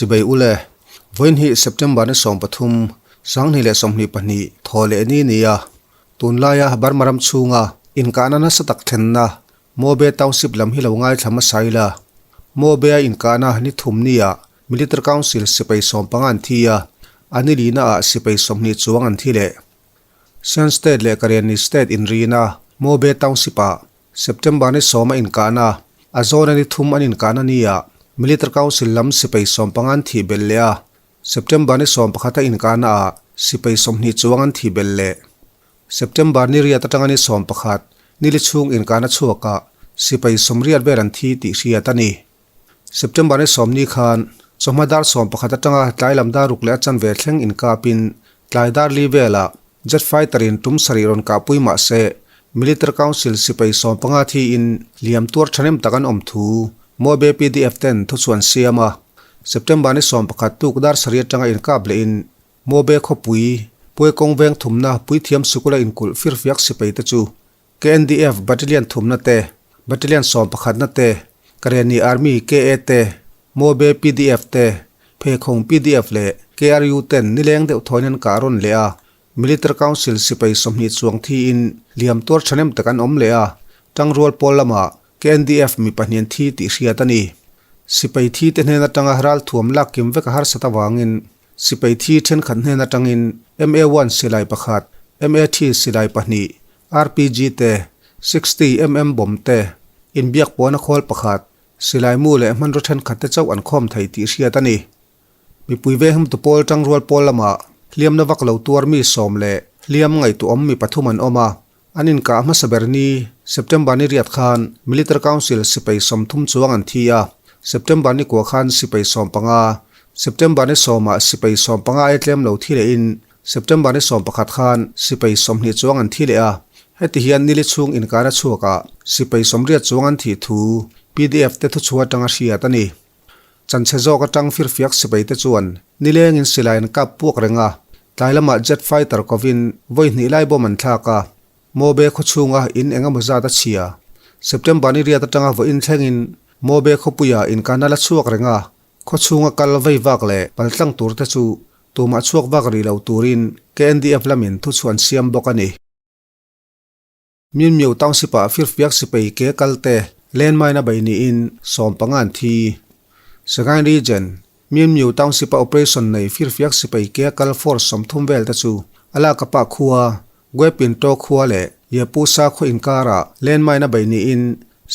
Chibai ule, Vawiin hi September ni 13, 2022 thaw leh ni ni a, tunlaia Burma ram chhunga inkahna nasa tak thlenna Mobe Township lam hi lo ngaithla hmasa ila. Mobe-a inkahna ni thum nia Military Council sipai 15 an thi a, a ni lina ah sipai 20 chuang an thi leh. Shan State leh Karenni State inrina Mobe Township-ah September ni 10 a inkahna, a zawna ni thum an inkahna nia Military Council lam sipai 15 an thih belh leh a, September ni 11 a inkahna ah sipai 20 chuang an thih belh leh. September ni riat atanga ni 11 nili chhung inkahna chhuakah sipai 80 vel an thi tih hriat a ni. September ni 10 khan chawhma dar 11 atanga tlai lam dar ruk leh a chanve thleng inkapin tlai dar li velah jet fighter in tum sarih rawn kahpui mah se Military Council sipai 15 thiin hliam tuar thahnem tak an awm thu Mobe PDF ten thuchhuan siam a. September ni 11 tuk dar sarih atanga inkap lehin Mobe khawpui Puekawng veng thumna Puithiam sikula inkulh firfiak sipai te chu KNDF Battalion thumna te, Battalion 11na te, Karenni Army KA te, Mobe PDF te, Phekhawng PDF leh KRU ten nileng deuh thawiin an kah rawn leh a, Military Council sipai 20 chuang thiin hliam tuar thahnem tak an awm leh a, tangrual pawl lamah KNDF mi pahnih an thi tih hriat a ni. Sipai thi te hnen atanga ralthuam lak kim vek a harsat avangin sipai thi thenkhat hnen atangin MA-one silai pakhat, MA-three silai pahnih, RPG te, 60 mm bomb te, inbiak pawhna khawl pakhat, silai mu leh hmanraw thenkhat te chauh an khawm thei tih hriat a ni. Mipui venghimtu pawl tangrual pawl lamah hliamna vak lo tuar mi 10 leh hliam ngaihtuahawm mi pathum an awm a, an inkah hmasa ber ni September ni riat khan Military Council sipai 30 chuang an thi a, September ni kua khan sipai 15, September ni 10 ah sipai 15 ai tlem lo thi lehin September ni 11 khan sipai 20 chuang an thi leh a, heti hian nili chhung inkar a chhuak ah sipai 80 chuang an thih thu PDF te thuchhuah atanga hriat a ni. Chanchhe zawk atang firfiak sipai te chuan nilengin silai an kap puak reng a, tlai lamah jet fighter kovin vawi hnih lai bawm an thlak a, Mobe khaw chhunga in eng emaw zat a chhia. September ni riat atanga vawiin thlengin Mobe khawpuia inkahna la chhuak reng a, khaw chhunga kal vei vak leh paltlang tur te chu tumah chhuak vak rih lo turin KNDF lamin thuchhuah an siam bawk a ni. Myinmyo Township ah firfiak sipai ke kal te landmine a bei niin 15 an thi. Sagaing Region, Myinmyo Township a operation nei firfiak sipai ke kal force 30 vel te chu a lak a pah khua, Gwepinto khua leh Yepusa khaw inkarah landmine a bei niin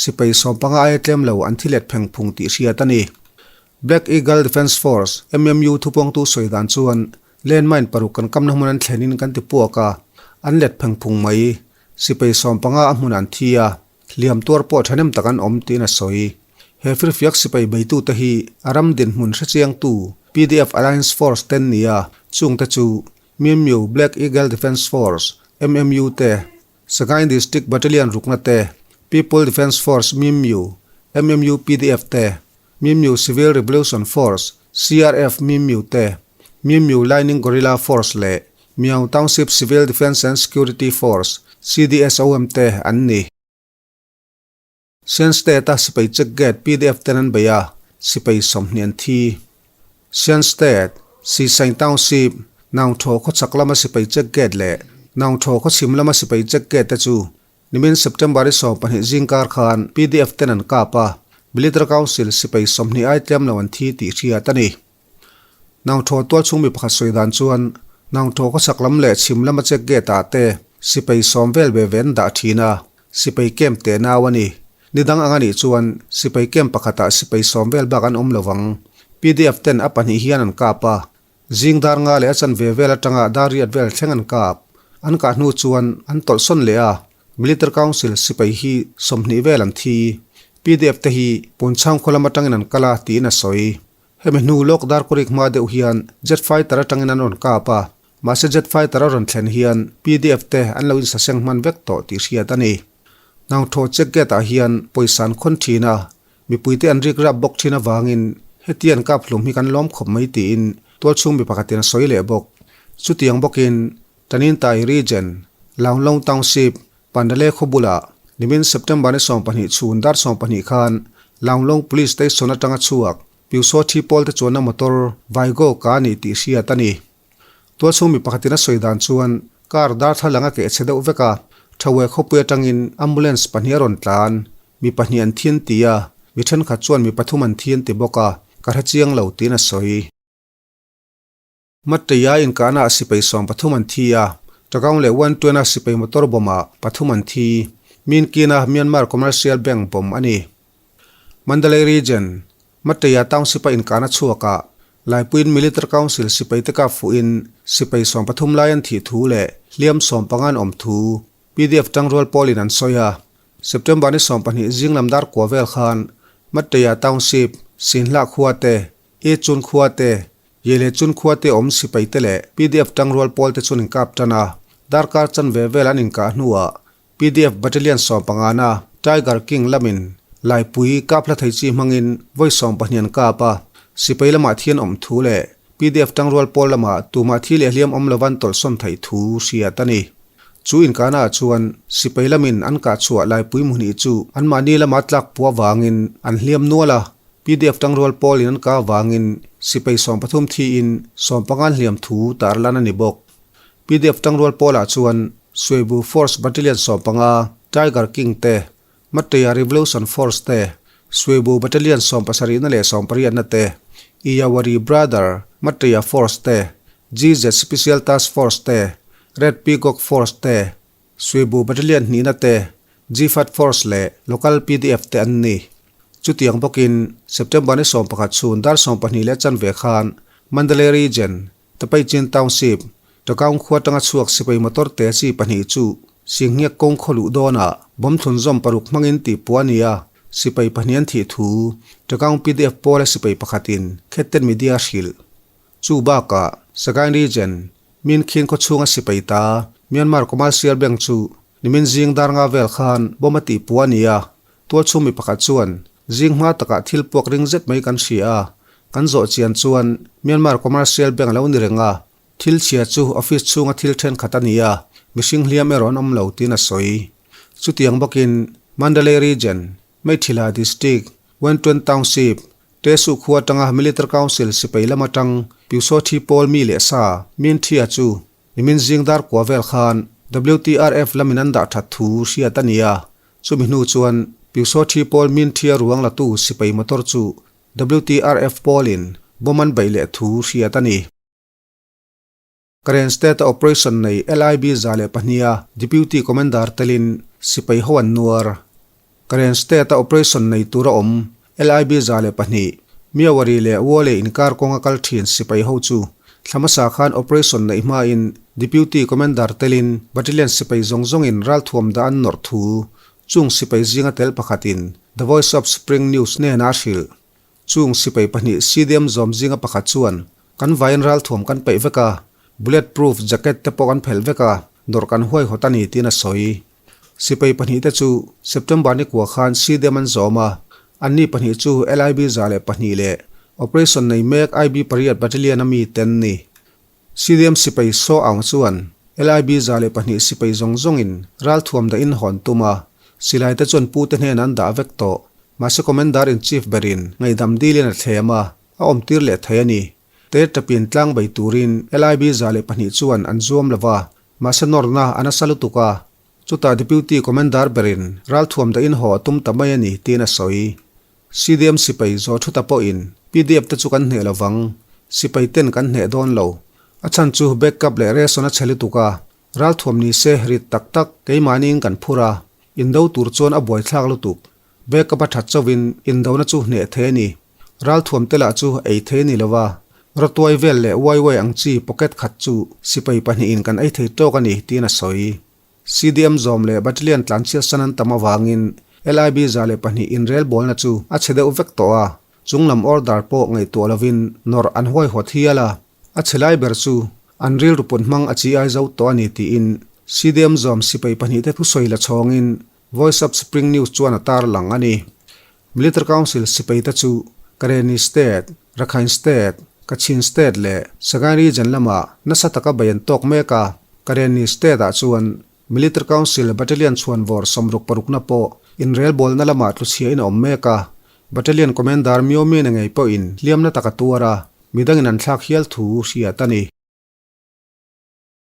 sipai 15 aia tlem lo an thi let pheng phung tih hriat a ni. Black Eagle Defence Force, MMU thupawngtu sawi dan chuan Landmine paruk kan kamna hmun an thlenin kan ti puak a, an let pheng phung mai. Sipai 15 a hmun an thi a, hliam tuar pawh thahnem tak an awm tiin a sawi. He firfiak sipai beitute hi a ram dinhmun hrechiangtu PDF Alliance Force ten nia, chungte chu Myinmyo Black Eagle Defence Force, MMU, te, Sagaing District Battalion rukna te, People Defence Force Myinmyo, MMU PDF te, Myinmyo Civil Revolution Force, CRF Myinmyo te, Myinmyo Lightning Guerrilla Force leh Myaung Township Civil Defence and Security Force, CDSOM, te an ni. Shan State-a sipai check gate PDF ten an bei a, sipai 20 an thi. Shan State, Sisaing Township, Naungthaw khawchhak lama sipai check gate leh Naungthaw khawchhim lama sipai check gate te chu Nimin September ni 12 zingkar khan PDF ten an kap a, Military Council sipai 20 ai tlem lo an thi tih hriat a ni. Naungthaw tual chhung mi pakhat sawi dan chuan Naungthaw khawchhak lam leh chhim lama check gate ah te sipai 10 vel ve ve an dah thin a, sipai camp teh nau a ni. Ni dang ang a nih chuan sipai camp pakhatah sipai 10 vel bak an awm lo vang. PDF ten a pahnih hian an kap a, Zing dar nga leh a chanve vel atanga dar riat vel thleng an kap. An kah hnu chuan an tawlh sawn leh a, Military Council sipai hi 20 vel an thi. PDF te hi Punchhang khaw lam atangin an kal a tiin a sawi. Hemi hnu lawk dar kurik hma deuh hian jet fighter atangin an rawn kap a, mahse jet fighter a rawn thlen hian PDF te an lo insaseng hman vek tawh tih hriat a ni. Nangthaw check gate ah hian pawisa an khawn thin a, Mipuite an rik rap bawk thin avangin heti an kap hlum hi kan lawm khawp mai tiin tualchhung mi pakhatin a sawi leh bawk. Chutiang bawkin Tanintai Region, Launglong Township, Pandale khaw bulah nimin September ni 12 chhun dar 12 khan Launglong Police Station atanga chhuak. Pyusawthi pawlte chuanna motor Vaigo ka a ni tih hriat a ni. Tualchhung mi pakhatin a sawi dan chuan car darthlalang a keh chhe deuh vek a, Thawue khawpui atangin ambulance pahnih a rawn tlan, mi pahnih an thi an ti a, mi thenkhat chuan mi pathum an thi an ti bawk a, ka hre chiang lo tiin a sawi. Matteia inkahnaah sipai 13 an thi a, Tagaung leh Wantuena sipai motor bomb-ah pathum an thi. Minkina Myanmar Commercial Bank bomb a ni. Mandalay Region, Matteia Township-a inkahna chhuakah Laipuiin Military Council sipaite kap fuhin sipai 13 lai an thih thu leh hliam 15 an awm thu PDF tangrual pawlin an sawi a. September ni 20 zinglam dar kua vel khan Matteia Township, Sinhlah khua te, E Chun khua te, Ye leh chun khua te awm sipai te leh pdf tangrual pawl te chuan inkap tan a, darkar chanve vel an inkah hnuah pdf Battalion 15 na Tiger King lamin Laipui kap hla thei chi hmangin vawi 20 an kap a, sipai lamah thi an awm thu leh pdf tangrual pawl lamah tumah thi leh hliam awm lova an tawlhsawn theih thu hriat a ni. Chu inkahnaah chuan sipai lamin an kah chhuah Laipui hmuhnih chu anmahni lama tlak puah vangin an hliam nual a, Pdf tangrual pawlin an kah avangin sipai 13 thiin 15 hliam thu tarlan a ni bawk. Pdf tangrual pawlah chuan Suibu Force Battalion 15, Tiger King te, Matteia Revolution Force te, Suibu Battalion 70 na leh 80 na te, Iyawari Brother Matteia Force te, GZ Special Task Force te, Red Peacock Force te, Suibu Battalion hnihna te, GFAT Force leh Local pdf te an ni. Chutiang bawkin September ni 11 chhun dar 12 leh chanve khan Mandalay Region, Tapaichin Township, Tagaung khua atanga chhuak sipai motor te chi pahnih chu Singhniak kawng khaw luh dawnah bomb thlunzawm paruk hmangin tih puah a ni a, sipai pahnih an thih thu Tagaung pdf pawla sipai pakhatin Khetten Media a hrilh. Chu bakah Sagaing Region, Minkhin khaw chhunga sipai ta Myanmar Commercial Bank chu nimin zing dar nga vel khan bomb a tih puah a ni a, tualchhung mi pakhat chuan zing hma takah thil puak ring zet mai kan hria a, kan zawh chian chuan Myanmar Commercial Bank a lo ni reng a, thil chhia chu office chhunga thil thenkhat a ni a, mihring hliam erawh an awm lo tiin a sawi. Chutiang bawkin Mandalay Region, Meithila District, Wentuen Township, Tesu khua atanga Military Council sipai lam atang Pyusawthi pawl mi leh sa Min Thia chu nimin zing dar kua vel khan WTRF lamin an dah that thu hriat a ni a, chumi hnu chuan Pyusawthi pawl Min Thia ruang latu sipai motor chu WTRF pawlin bomb an beih leh thu hriat a ni. Karen State-a operation nei LIB 102 a Deputy Commander telin sipai ho an nuar. Karen State-a operation nei tura awm LIB 102, Myawaddy leh Wale inkar kawnga kal thin sipai ho chu thla hmasa khan operation neih hmain Deputy Commander telin Battalion sipai zawng zawngin ralthuam dah an nawrh thu chung sipai zinga tel pakhatin The Voice of Spring News hnenah a hrilh. Chung sipai pahnih CDM zawm zinga pakhat chuan, Kan vaiin ralthuam kan peih vek a, bullet proof jacket te pawh kan phelh vek a, dawrh kan huaihawt a ni tiin a sawi. Sipai pahnih te chu September ni kua khan CDM an zawm a, anni pahnih chu LIB 102 leh Operation nei mek IB pariat Battalion a mi te an ni. CDM sipai Saw Aung chuan LIB 102 sipai zawng zawngin ralthuam dahin hawn tum a, silai te chuan pute hnenah an dah vek tawh. Mahse Commander in Chief berin ngaihdam dilin a thlem a, a awmtir leh thei a ni. Te tapin tlang bei turin LIB 102 chuan an zuam lo va, mahse nawrna a nasa lutuk a. Chutah Deputy Commander berin ralthuam dahin haw a tum ta mai a ni tiin a sawi. CDM sipai zawh thuta pawhin pdf te chu kan hneh lo vang, sipai ten kan hneh dawn lo. A chhan chu backup leh ration a chhe lutuk a, ralthuam ni se rit tak tak keimahniin kan phur a, indo tur chuan a buaithlak lutuk. Backup a that chauhin indona chu hneh thei a ni. Ralthuam te lah chu ei thei a ni lo va, rawtuai vel leh uai uai ang chi pocket khat chu sipai pahnihin kan ei thei tawk a ni tiin a sawi. CDM zawm leh Battalion tlanchhiat san an tam avangin LIB 102 inrelbawlna chu a chhe deuh vek tawh a, chunglam order pawh ngaihtuah lovin nawrh an huaihawt hial a, a chhe lai ber chu an rilru put hmang a chi ai zo tawh a ni tiin CDM zawm sipai pahnihte thusawi la chhawngin Voice of Spring News chuan a tarlang a ni. Military Council sipaite chu Karenni State, Rakhine State, Kachin State leh Sagaing Region lamah nasa taka bei an tawk mek a, Karenni State-ah chuan Military Council Battalion chhuanvawr 66 na pawh inrelbawlna lamah tluchhiain a awm mek a. Battalion Commander Myo Mine ngei pawhin hliamna tak a tuar a, midangin an thlak hial thu hriat a ni.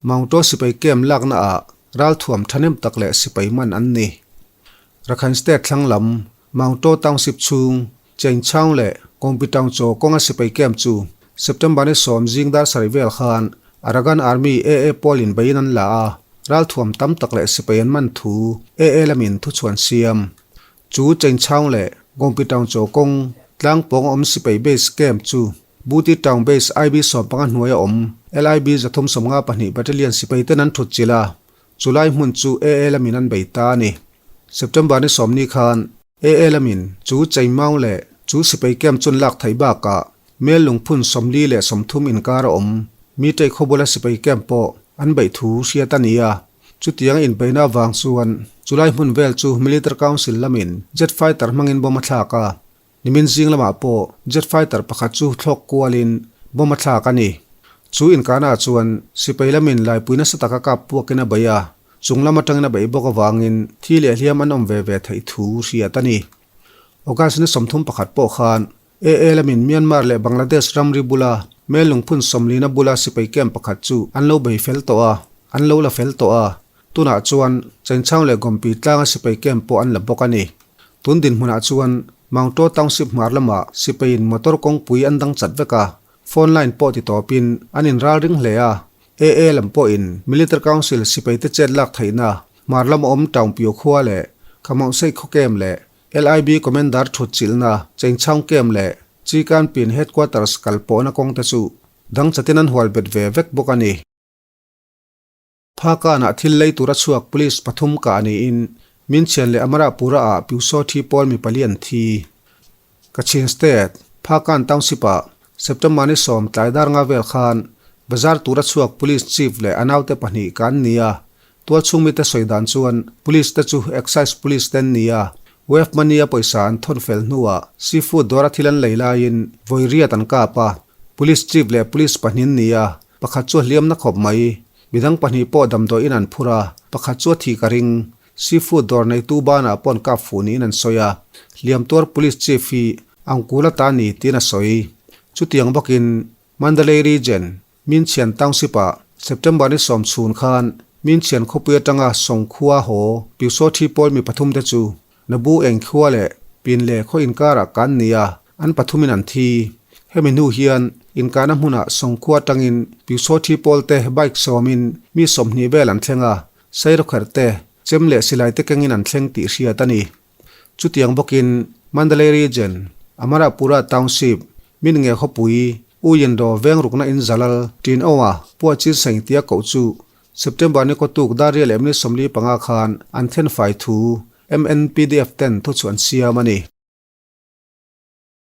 Mount Aw sipai camp lakna ah ralthuam thahnem tak leh sipai man an ni. Rakhine State thlang lam Mount Aw Township chhung Chainchaung leh Kawngpi Town chaw kawnga sipai camp chu September ni sawm zing dar sarih vel khan Arakan Army AA pawl in beiin an la a, ralthuam tam tak leh sipai an man thu AA lamin thuchhuan siam. Chu Chainchaung leh Gongpi Town chaw kawng tlang pawng awm sipai base camp chu Buti Town Base IB 15 hnuaia awm LIB 352 Battalion sipai ten an thut chilh a, chulai hmun chu AA lamin an bei ta a ni. September ni sawmni khan AA lamin chu Chainmaung leh chu sipai camp chun lak theih bakah Mel lungphun 40 inkar a awm Meetei khawbula sipai camp pawh an beih thu hriat a ni a. Chutiang inbeihna avang chuan chulai hmun vel chu Military Council lamin jet fighter hmangin bomb a thlak a, Nimin zing lamah pawh jet fighter pakhat chu thlawk kualin bomb a thlak a ni. Chu inkahnaah chuan sipai lamin laipui nasa taka kap puakin a bei a, chung lam atangin a beih bawk avangin thi leh hliam an awm ve ve theih thu hriat a ni. August ni 31 pawh khan AA lamin Myanmar leh Bangladesh ramri bula Mel lungphun sawmlina bula sipai camp pakhat chu an lo bei fel tawh a, an lo la fel tawh a. Tunah chuan Chainchang leh Gompi tlanga sipai camp pawh an la bawk a ni. Tun dinhmunah chuan Mount Aw Township hmar lamah sipaiin motor kawngpui an dang chat vek a, phone line pawh ti tawpin an inral ring hle a. AA lam pawhin Military Council sipaite chet lak theihna hmar lama awm Taungpio khua leh Khamauhsei khaw camp leh LIB Commander thut chilhna Chainchang camp leh Chikanpin Headquarters kal pawhna kawngte chu dang chatin an hual bet ve vek bawk a ni. Phakanah thil lei tura chhuak police pathum kah niin Minchian leh Amarapura ah Pyusaw thi pawl mi pali an thi. Kachin State, Phakan Township ah September ni sawm tlai dar nga vel khan bazar tura chhuak police chief leh a naute pahnih ka an ni a, tualchhung mite sawi dan chuan police te chu excise police te an ni a, wave money a pawisa an thawn fel hnuah seafood dawra thil an lei laiin vawi riat an kap a, police chief leh police pahnih an ni a, pakhat chu a hliamna khawp mai. Midang pahnih pawh damdawiin an phur a, pakhat chu a thih ka ring. Seafood dawr neitu banah pawh an kap fuh niin an sawi a, hliam tuar Police Chief hi Angkula ta ni tiin a sawi. Chutiang bawkin Mandalay Region, Minchian Township-ah September ni sawm chhun khan Minchian khawpui atanga Songkhua haw Pyusawthi pawl mi pathum te chu Nabu eng khua leh pin leh khaw inkarah kan ni a, an pathumin an thi. Hemi hnu hian inkahna hmunah Songkhua atangin Pyusawthi pawlte bike sawmin mi 20 vel an thleng a, Sairawkherh te, chem leh silai te kengin an thleng tih hriat a ni. Chutiang bawkin Mandalay Region, Amarapura Township, Min nge khawpui, U Yindaw veng rukna in Zalal, Tin Aung-a Puah Chin Seng tia koh chu September ni kawtuk Dariel em ni 45 khan an then fai thu MNPDF ten thuchhuah an siam a ni.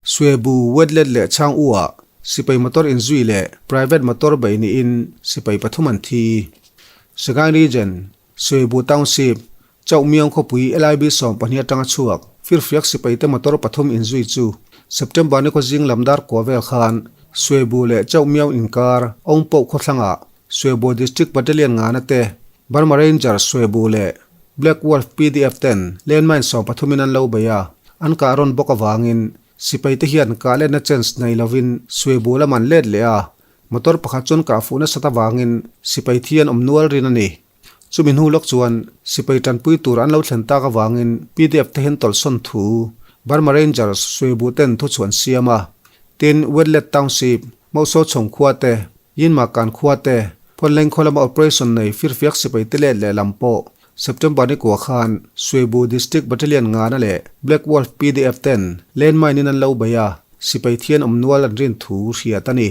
Suebu, Wetlet leh Chang U-ah sipai motor inzui leh private motor beih niin sipai pathum an thi. Sagaing Region, Suebu Township, Chauhmiang khawpui LIB 12 atanga chhuak firfiak sipaite motor pathum inzui chu September ni khawzing lam dar kua vel khan Suebu leh Chauhmiang inkar Awngpoh khawthlangah Suebu District Battalion ngana te Burma Rangers Suebu leh Black Wolf PDF ten landmine 13 in an lo bei a, an kah rawn bawk avangin sipaite hian kah letna chance nei lovin Suebu lam an let leh a, motor pakhat chuan kah fuh nasat avangin sipai thi an awm nual rin a ni. Chumi hnu lawk chuan sipai tanpui tur an lo thlen tak avangin PDF te hian tawlhsawn thu Burma Rangers Suibu ten thuchhuah an siam a. Tin, Wetlet Township, Mausaw Chhawng khua te, Yinma Kan khua te, Phonleng khaw lama operation nei firfiak sipai te let leh lam pawh September ni kua khan Suibu District Battalion ngana leh Black Wolf PDF ten landmine in an lo bei a, sipai thian awm nual an rin thu hriat a ni.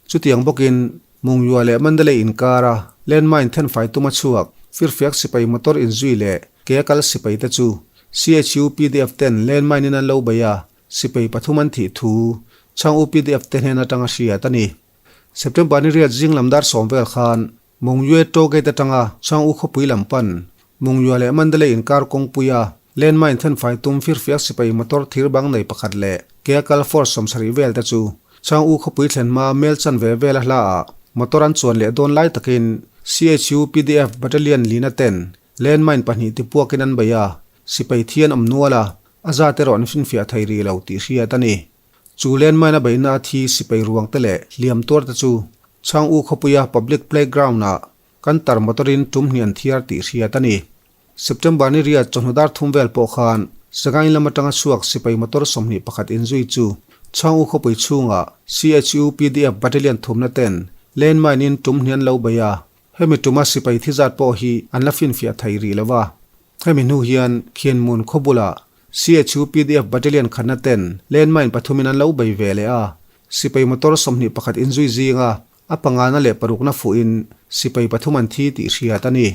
Chutiang bawkin Mungyua leh Mandalay inkara landmine thenfai tuma chhuak firfiak sipai motor inzui leh ke a kal sipai te chu CHU PDF ten landmine in an lo bei a, sipai pathum an thih thu Chhang U PDF te hnen atanga hriat a ni. September ni riat zing lam dar sawm vel khan Mungyue toll gate atanga Chhang U khawpui lam pan Mungyua leh Mandalay inkar kawngpuia landmine thenfai tum firfiak sipai motor thir bang nei pakhat leh ke a kal force 70 vel te chu Chang U khawpui thlen hma mel chanve vela hla ah motor an chuan leh dawn lai takin CHU PDF Battalion lina ten landmine pahnih ti puakin an bei a, sipai thi an awm nual a. A zat erawh an finfiah thei rih lo tih hriat a ni. Chu landmine a beihna a thi sipai ruang te leh hliam tuar te chu Chhang U khawpuia public playground ah Canter motor in tum hnih an thiar tih hriat a ni. September ni riat chawhnu dar thum vel pawh khan Sagaing lam atanga chhuak sipai motor 21 inzui chu Chhang U khawpui chhungah CHU PDF Battalion thumna ten landmine in tum hnih an lo bei a, Hemi tuma sipai thi zat pawh hi an la finfiah thei rih lo va. Hemi hnu hian Khianmun khaw bulah CHU PDF Battalion khatna ten landmine pathumin an lo bei ve leh a, sipai motor 21 inzui zinga a pangana leh parukna fuhin sipai pathum an thi tih hriat a ni.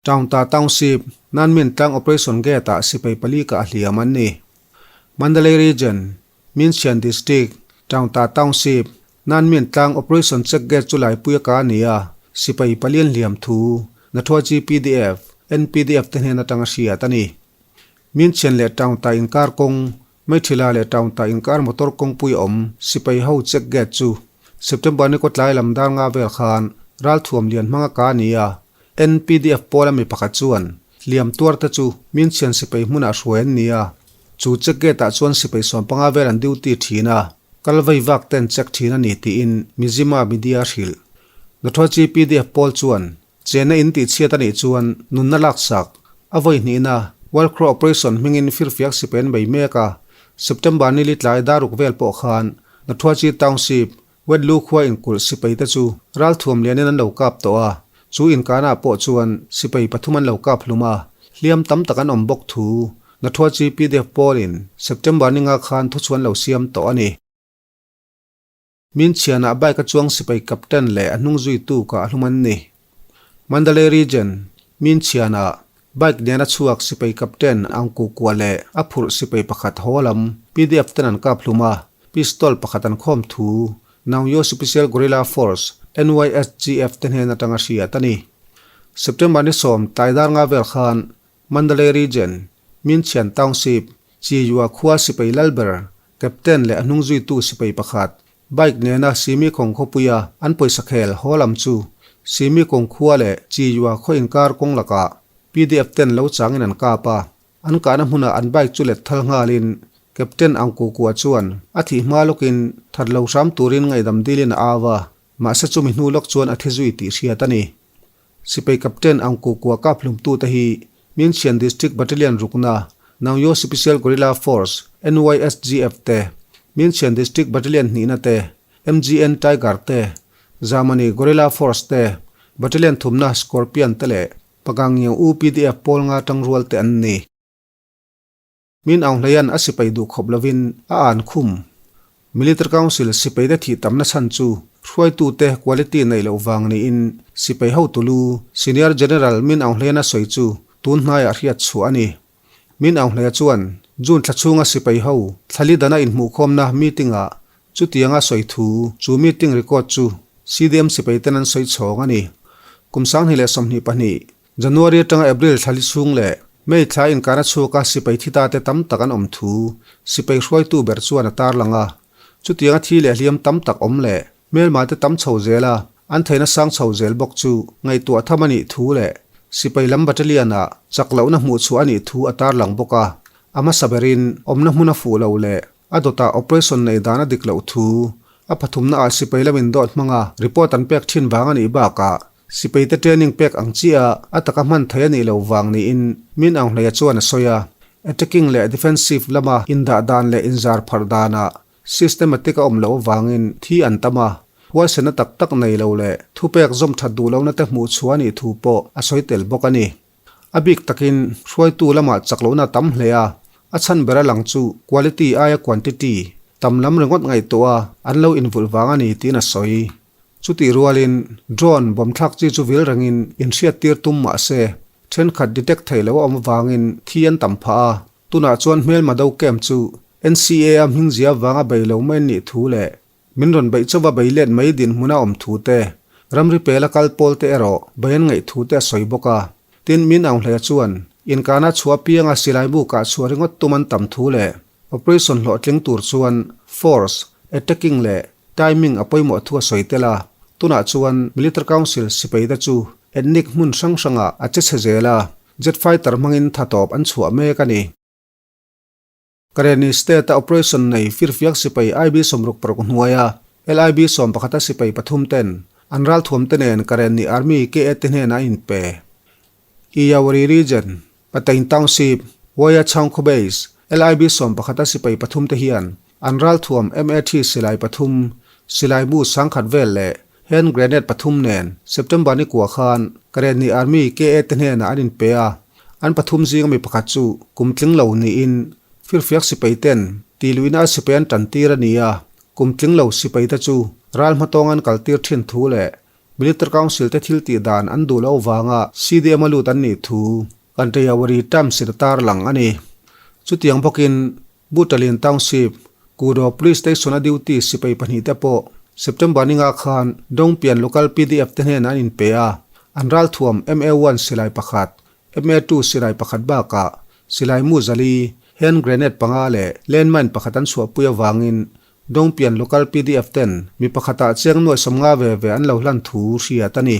Taungta Township, Nanmin tlang Operation Gate-ah sipai pali kah hliam an ni. Mandalay Region, Myinchian District, Taungta Township, Nanmin tlang Operation Check Gate chu laipui a ka a ni a, sipai pali an hliam thu Nathuaji PDF, NPDF te hnen atanga hriat a ni. Myinchian leh Taungta inkar kawng Meithila leh Taungta inkar motor kawngpui awm sipai ho check gate chu September ni kawtlai lam dar nga vel khan ralthuam lian hmanga ka a ni a, NPDF pawla mi pakhat chuan hliam tuar te chu Minchhian sipai hmunah hruai an ni a, chu check gate ah chuan sipai 15 vel an duty thin a, kal vei vak ten check thin a ni tiin Mizzima media a hrilh. Nathuachi PDF pawl chuan Chena in tih chhiat a nih chuan nunna laksak a vawi hnihna World Crow Operation hmingin firfiak sipai an bei mek a, September ni li tlai daruk vel pawh khan Nathuachi Township, Wetlu khua inkulh sipai te chu ralthuam lianin an lo kap tawh a, chu inkanah pawh chuan sipai pathum an lo kap hlum a, hliam tam tak an awm bawk thu Nathuachi PDF pawlin September ni nga khan thuchhuan lo siam tawh a ni. Min chhianah bike a chuang sipai captain leh a hnung zuitu kah hlum an ni. Mandalay Region, Min chhianah bike nena chhuak sipai captain Aung Ku Kua leh a phurh sipai pakhat haw lam PDF ten an kap hlum a, pistol pakhat an khawm thu Naungyo Special Guerrilla Force, NYSGF, te hnen atanga hriat a ni. September ni 10 tlai dar nga vel khan Mandalay Region, Minchhian Township, Chiyua khua sipai lalber Captain leh a hnung zuitu sipai pakhat, bike nena Simi kawng khawpuia an pawisa khel haw lam chu Simi kawng khua leh Chiyua khaw inkar kawng lakah PDF ten lo changin an kap a, an kahna hmunah an bike chu let thal nghalin Captain Ang Kukua chuan a thih hma lawkin that lo hram turin ngaihdam dilin a au a, mahse chumi hnu lawk chuan a thi zui tih hriat a ni. Sipai Captain Aung Ku Kua kap hlumtute hi Myinchian District Battalion rukna Naungyo Special Guerrilla Force, NYSGF, te, Myinchian District Battalion hnihna te, MGN Tiger te, Zamani Guerrilla Force te, Battalion thumna Scorpion te leh Pagangyong UPDF pawl nga tangrual te an ni. Min Aung Hlaing a sipai duh khawp lovin a an khum. Military Council sipai te thih tamna chhan chu hruaitute quality neih loh vang niin sipai hotu lu Senior General Min Aung Hlaing a sawi chu tun hnaiah hriat chhuah a ni. Min Aung Hlaing chuan June thla chhunga sipai ho thlali dana inhmuhkhawmna meeting-ah chutianga sawi thu chu meeting record chu CDM sipai ten an sawi chhawng a ni. Kum 2022 January atanga April thla li chhung leh May thla inkana chhuaka sipai thi ta te tam tak an awm thu sipai hruaitu ber chuan a tarlang a. Chutianga thi leh hliam tam tak awm leh hmelma te tam chho zel a, an theihna sang chho zel bawk chu ngaihtuah tham a nih thu leh sipai lam battalion ah chak lohna hmuh chhuah a nih thu a tarlang bawk a. A hmasa berin awmna hmun a fuh lo leh a dawtah operation nei dan a dik loh thu a pathumna ah sipai lam indawt hmanga report an pek thin vang a nih bakah Sipai te training pek ang chiah a taka hman thei a nih loh vang niin Min Aung Hlaia chuan a sawi a. Attacking leh defensive lama indah dan leh inzar pharh danah systematic a awm loh avangin thi an tam a, huaisena tak tak nei lo leh thupek zawm that duh lohna te hmuh chhuah a nih thu pawh a sawi tel bawk a ni. A bik takin hruaitu lamah chak lohna a tam hle a, a chhan ber a lang chu quality aia quantity tam lam ringawt ngaihtuah a an lo invulh vang a ni tiin a sawi. Chutih rualin drone bomb thlak chi chu vil rengin inhriattir tum mah se, thenkhat detect thei lo a awm avangin thi an tam phah a. Tunah chuan hmelma do camp chu NCA a hmingzia avanga bei lo mai an nih thu leh min rawn beih chauva bei let mai dinhmun a awm thu te, ramri pela kal pawl te erawh bei an ngaih thu te a sawi bawk a. Tin, Min Aung Hlaia chuan inkana chhuah apianga silai bu kah chhuah ringawt tum an tam thu leh operation hlawhtling tur chuan force, attacking leh Timing a pawimawh thu a sawi tel a, tunah chuan Military Council sipai te chu ethnic hmun hrang hrangah a che chhe zel a, jet fighter hmangin tha tawp an chhuah mek a ni. Karenni State-a operation nei firfiak sipai IB 66 hnuaia LIB 11 a sipai pathum ten an ralthuam te nen Karenni Army KA te hnenah a inpe. Iyawari Region, Patain Township, Waya Chhangkhaw Base, LIB 11 a sipai pathum te hian an ralthuam MAT silai pathum, silai mu sangkhat vel leh hand grenade pathum nen September ni kua khan Karenni Army KA te hnenah an inpe a. An pathum zinga mi pakhat chu kum tling lo niin firfiak sipai ten tih luihna a sipai an tan tir a ni a, kum tling lo sipai te chu ral hmatawng an kal tir thin thu leh Military Council te thil tih dan an duh loh vanga CDM a lut an nih thu Kantayawari Times in a tarlang a ni. Chutiang bawkin Butalin Township, Kudo Police Station a duty sipai pahnihte pawh September ninga khan Dongpian Local PDF te hnenah an inpe a, an ralthuam MA-one silai pakhat, MA-two silai pakhat bakah silai mu zali, hand grenade panga leh landmine pakhat an chhuahpui avangin Dongpian Local PDF ten mi pakhatah cheng nuai sawmnga ve ve an lo hlan thu hriat a ni.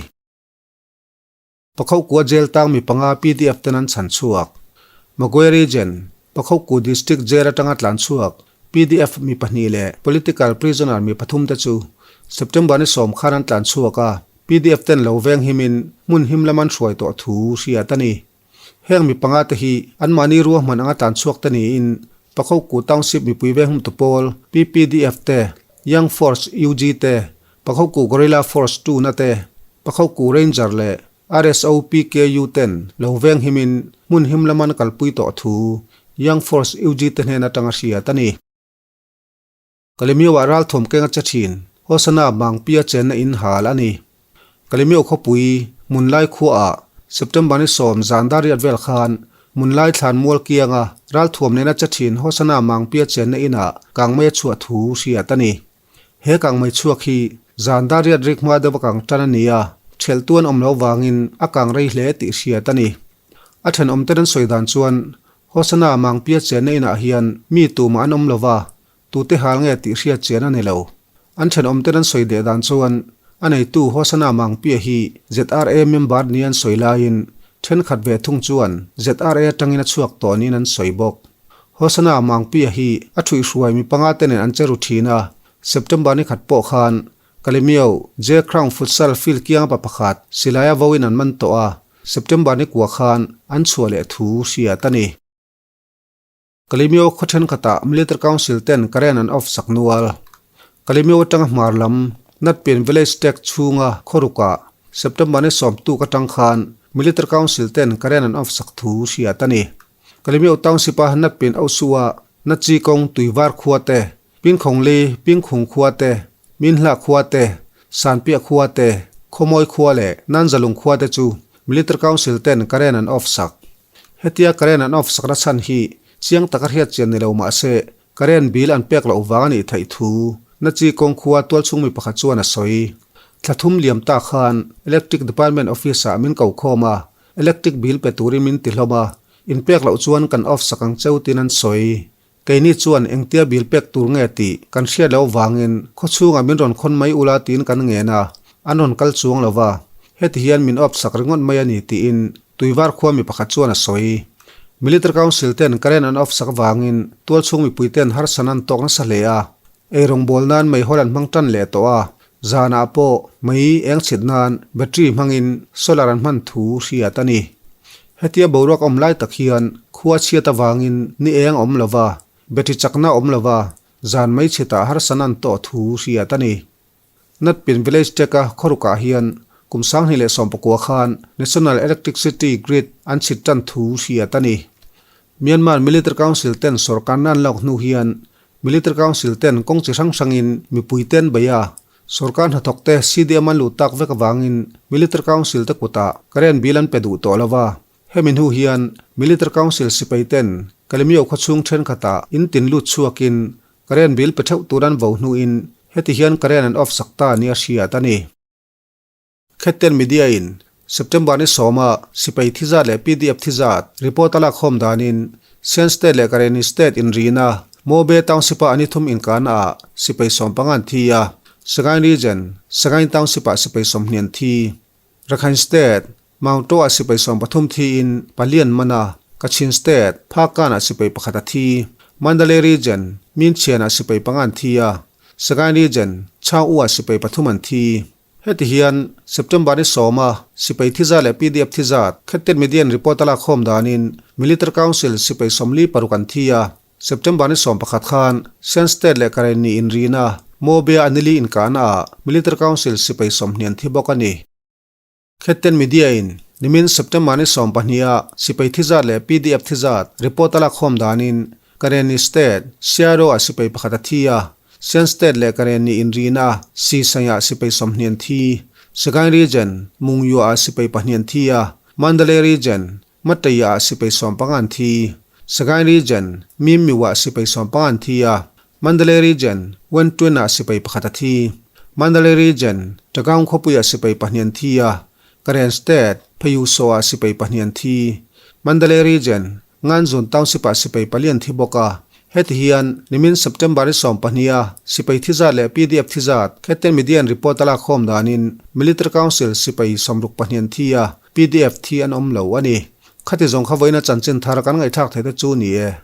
Pakhohkua Jail tang mi panga pdf ten an chhan chhuak. Magwe Region, Pakhohku District Jail atanga tlan chhuak pdf mi pahnih leh political prisoner mi pathum te chu September ni sawm khan an tlan chhuak a, pdf ten lo veng himin hmun him lam an hruai tawh thu hriat a ni. Heng mi panga te hi anmahni ruahman anga tlan chhuak te niin Pakhohku Township mipui veng humtu pawl PPDF te, Young Force UG te, Pakhoku Guerrilla Force 2 na te, Pakhoku Ranger leh RSO PKU ten lo veng himin hmun him lam an kalpui tawh thu Young Force UG te hnen atanga hriat a ni. Kalemioah ralthuam keng a che thin, Hosana Mangpia chenna in hal a ni. Kalemio khawpui Munlai khuaah September ni sawm zan dar riat vel khan Munlai thlan mual kianga ralthuam nena che thin Hosana Mangpia chenna inah kangmei a chhuah thu hriat a ni. He kangmei chhuak hi zan dar riat rik hma deuh a kang tan a ni a, ṭhelh tu an awm loh vangin a kang rei hle tih hriat a ni. A ṭhenawmten an sawi dan chuan Hosana Mangpia chenna inah hian mi tumah an awm lo va, tute hal nge tih hriat chian a ni lo. An ṭhenawmten an sawi deh dan chuan a neitu Hosana Mangpia hi ZRA member ni an sawi laiin ṭhenkhat ve thung chuan ZRA atangin a chhuak tawh niin an sawi bawk. Hosana Mangpia hi a ṭhuihhruai mi panga te nen an che ru ṭhin a, September ni khat pawh khan Kalemio J Crown Futsal field kianga pa pakhat silaia vawiin an man tawh a, September ni kua khan an chhuah leh thu hriat a ni. Kalemio khaw ṭhenkhatah Military Council ten current an off sak nual. Kalemio atanga hmar lam Natpian Village Tech chhunga khawrukah September ni sawmtuk atang khan Military Council ten current an off sak thu hriat a ni. Kalemio Township a Natpin Osua, Nachi kawng Tuivar khua te, Pinkhawngli, Pingkhung khua te, Minhla khua te, Sanpiah khua te, Khawmawi khua leh Nanzalung khua te chu Military Council ten current an off sak. Hetia current an off sakna chhan hi chiang taka hriat chian ni lo mah se current bill an pek loh vang a nih theih thu Nachi kawng khua tualchhung mi pakhat chuan a sawi. Thla thum liam ta khan Electric Department Office ah min ko khawm a, Electric bill pe turin min ti hlawm a, inpek loh chuan kan off sak ang cheu tin an sawi. Keini chuan engtia bill pek tur nge tih kan hriat loh vangin khawchhungah min rawn khawn mai ula tiin kan ngen a, an rawn kal chuang lo va, heti hian min off sak ringawt mai a ni tiin Tuivar khua mi pakhat chuan a sawi. Military Council ten current an off sak vangin tualchhung mipui ten harsana an tawk nasa hle a, Eirawngbawl nan meihawl an hmang tan leh tawh a, zanah pawh mei eng chhit nan battery hmangin solar an hman thu hriat a ni. Hetia boruak awm lai tak hian khua chhiat avangin ni eng awm lo va, battery chakna awm lo va, zan mei chhitah harsana an tawh thu hriat a ni. Natpin Village Tech-a khawrukah hian kum 2019 khan National Electricity Grid an chhit tan thu hriat a ni. Myanmar Military Council ten sorkarna an lak hnu hian Military Council ten kawng chi hrang hrangin mipui te an bei a, sorkar hnathawk te CDM an luh tak vek avangin Military Council te kutah current bill an pe duh tawh lo va. Hemi hnu hian Military Council sipai ten Kalemyo khawchhung thenkhatah in tin lut chhuakin current bill pe theuh tur an vo hnuin heti hian current an off sak ta nia hriat a ni. Khetten Media in September ni sawma sipai thi zat leh pdf thi zat report a lak khawm danin Shan State leh Karenni State inrina Mobe Township a ani thum inkana ah sipai sawmpanga an thi a, Sagaing Region, Sagaing Township ah sipai sawmhnih an thi. Rakhine State, Mount To ah sipai 13 thiin pali an man a, Kachin State, Phakan ah sipai pakhat a thi. Mandalay Region, Myinchian-ah sipai panga an thi a, Sagaing Region, Chaung U-ah sipai pathum an thi. Heti hian September ni sawma sipai thi zat leh pdf thi zat Khettet Media-in report a lakkhawm danin Military Council sipai 46 an thi a, September ni 11 khan Shan State leh Karenni inrina Mobia Anili inkahna ah Military Council sipai 20 an thi bawk a ni. Khettet Media-in nimin September ni 12 ah sipai thi zat leh pdf thi zat report a lakkhawm danin Karenni State, Searo ah sipai pakhat a thi a, Shan State leh Karenni inrina Sisaiah sipai 20 an thi, Sagaing Region, Mungyua ah sipai pahnih an thi a, Mandalay Region, Mataiah ah sipai 15 an thi, Sagaing Region, Mimmiu ah sipai 15 an thi a, Mandalay Region, Wentuen ah sipai pakhat a thi, Mandalay Region, Tagaung khawpui ah sipai pahnih an thi a, Karen State, Phayuso ah sipai pahnih an thi, Mandalay Region, Nganzun Township ah sipai pali an thi bawk a, heti hian nimin September ni 12 a sipai thi zat leh pdf thi zat Khettian Media in report a lakkhawm danin Military Council sipai 62 an thi a, pdf thi an awm lo a ni. Khati zawng kha vawiina chanchin thar kan ngaihthlak theih te chu ni e.